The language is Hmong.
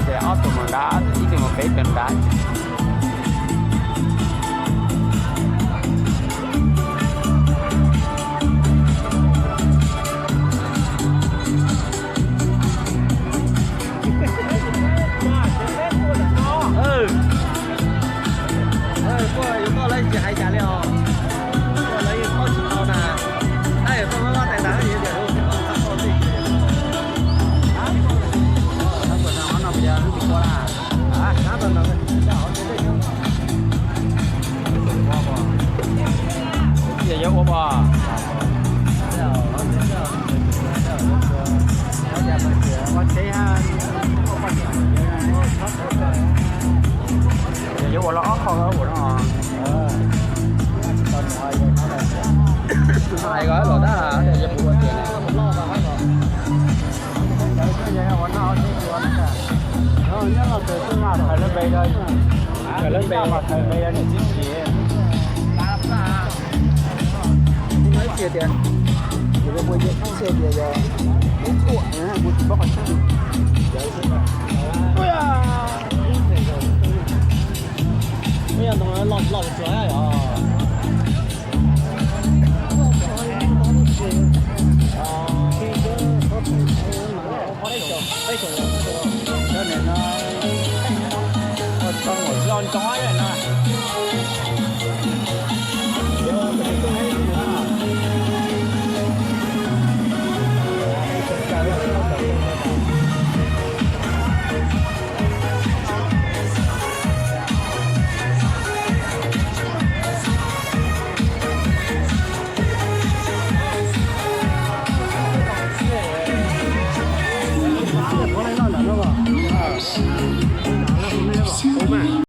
Ces ob tug mus nrad, ib tug mus pem ib tug nrad. Kuj yuav tuaj lawv tsis hais cas li os. Tuaj lawv yeej paub tsis tau na. Tab sis tuaj mab mab tais ntawd ces tias, ua no yog lub tsis ua na. Ces yuav ua os. Ces yuav ua los ob qho ua no. Hais ko los tab yog puas ua tiag ne. Lawv npe, lawv npe. Ib txhia tias, ib txhia tias yog ib tshuaj, kuv tsis paub qhov tseeb. Los los tsuag yog. Los ntxov no.